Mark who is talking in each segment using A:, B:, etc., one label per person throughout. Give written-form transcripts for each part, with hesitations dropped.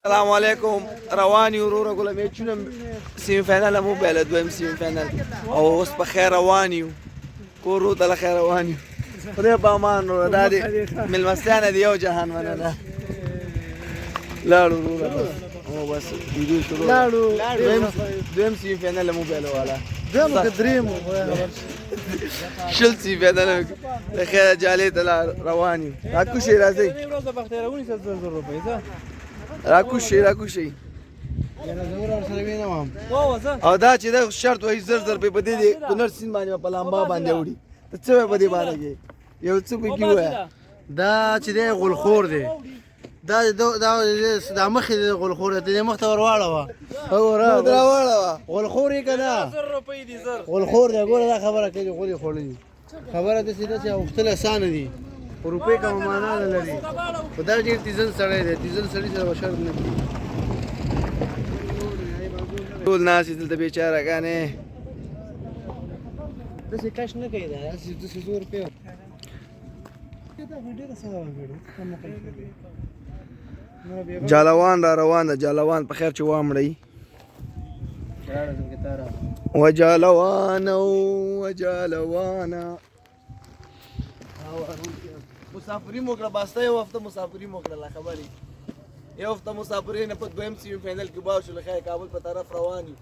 A: السلام علیکم. روان یو وروره ګله، میچونه سیمی فاینل هم وبایله، دویم سیمی فاینل، او اوس په خیر روان یو کورو ته، له خیر روان یو. خدای په امان وروره. دا دې مېلمستیا نه دی یو جهان مننه. لاړو وروره، بس او بس ویډیو شروع.
B: لاړو.
A: دویم سیمی فاینل هم وبایله والا.
B: دویم که دریم؟
A: 20 سیمی فاینل. له خیره جالې ته روان یو. راکوشئ، راځئ، راکوشئ، راکوشئ. او دا چې دا شرط وایي 1000 روپۍ په دې دی کونړ سیند باندې په لامبا باندې وړي، ته څه وایې په دې باره کې؟ یو څه پکې ووایه.
B: دا چې دی غولخور دی، دا دا دا مخې دی غولخور دی، دې مخ ته ورواړوه، وګوره.
A: راواړوه.
B: غولخور یې که نه غولخور دی؟ ګوره، دا خبره کوي، غولې خوړلي. خبره داسې ده چې غوښتل اسانه دي، خو روپۍ کومه معنا نه لري. خو دا ډېر تیزن سړی دی، تیزن سړي سره به شرط نه کېږي.
A: ټول ناست دي دلته بیچاره ګانې.
B: داسې کش نه کوي، دا داسې زور پیو. دا خو ډېره ساده وګړي.
A: جالوان را روان ده، جالوان په خیر چې وامړی. وجالوان وجالوانا. مسافري مو کړه باسته، یو هفته مسافري مو کړه. لا خبرې، یو هفته مسافري نه په دویم سیمي فاینل کې باو شو. له خیره کابل په طرف روان یو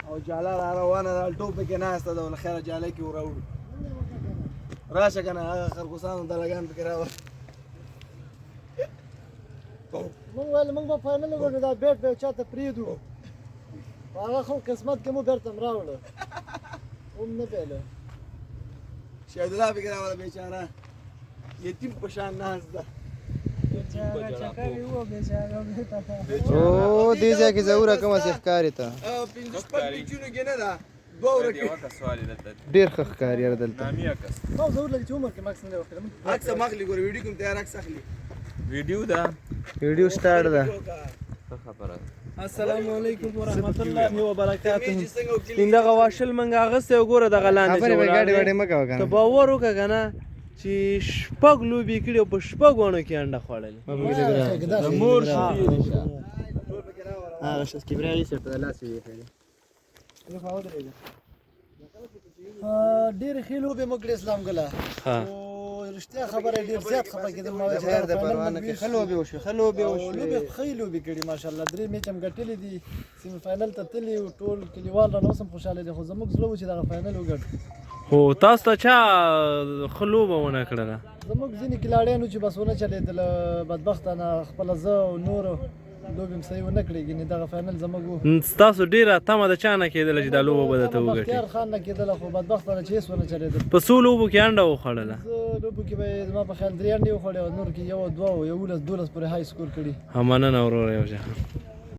A: او جاله را روانه ده، الټو پکې ناسته ده. له خیره جاله کې وراوړو. راشه که نه، هغه خرګوسانو دلګان پکې راوړ.
B: مونږ ویل مونږ به فاینل وګټو، دا بیټ به چاته پرېږدو. هغه خو قسمت کې مو بیرته هم راوړه، هم نه پیله.
A: شهیدالله پکې راوړه، بیچاره یتیم په شان ناست ده.
C: او دې ځای کې زوره کومه څه ښکاري ته؟
A: پنځه شپږ میچونو کې نه ده، دوه ورکې.
C: ډېر ښه ښکاري یاره دلته.
B: ما زور لري چې عمر کې ماکس نه دی وکړ.
A: عکس هم اخلي، ګوره ویډیو کوم تیار عکس اخلي.
D: ویډیو ده.
C: ویډیو سټارټ ده.
D: څه خبره؟
E: السلام علیکم ورحمت الله وبرکاته.
A: چې څنګه وکړي.
E: دغه واشل منګه اغستی او ګوره دغه لاندې
C: خبرې
E: چې
C: به
E: ولاړ
C: ګډې
E: دی.
C: وډې مه کوه
E: ته
C: کنه.
E: باور وکړه کنه چې شپږ لوبې کړي او په شپږ وڼو کې انډه خوړلې.
D: د مور شیدې دي.
C: هغه شس کیمرې یې سره لاس یې کړې.
B: ډېرې ښې لوبې مو کړې اسلام ګله.
E: ها.
B: خو رښتیا خبره، ډېر زیات خفه کېدم ما چې
C: خیر
B: دا
C: ده،
B: فاینل
C: پروا
B: موږ
C: نه کوي.
B: ویش.
C: ښه لوبې وشوې، ښه لوبې
B: او
C: وشوې.
B: لوبې، ښې لوبې کړي ماشاءالله، درې میچ هم ګټلې دي، سیمي فاینل ته تللي وو. ټول کلیوال رانه اوس هم خوشحاله دي، خو زموږ زړه و چې دغه فاینل وګټو.
E: خو تاسو ته چا ښه لوبه ونه کړله؟
B: زموږ ځینې کلاړیانو چې بس ونه چلېدل، بدبختانه خپله زه او نورو لوبې هم صحیح ونه کړې، ګنې دغه فاینل زموږ و.
E: ستاسو ډېره تمه د چا نه کېدله چې دا لوبه به درته وګټي؟
B: بختیار خان نه کېدله، خو بدبختانه چې هېڅ ونه چلېدل.
E: په څو لوبو کې انډه وخوړله؟
B: زه لوبو کې به یې زما په خیال درې انډې وخوړې او نور کې یو، دوه او 11، 12 پورې های سکور کړي.
E: ها، مننه وروره یو جهان.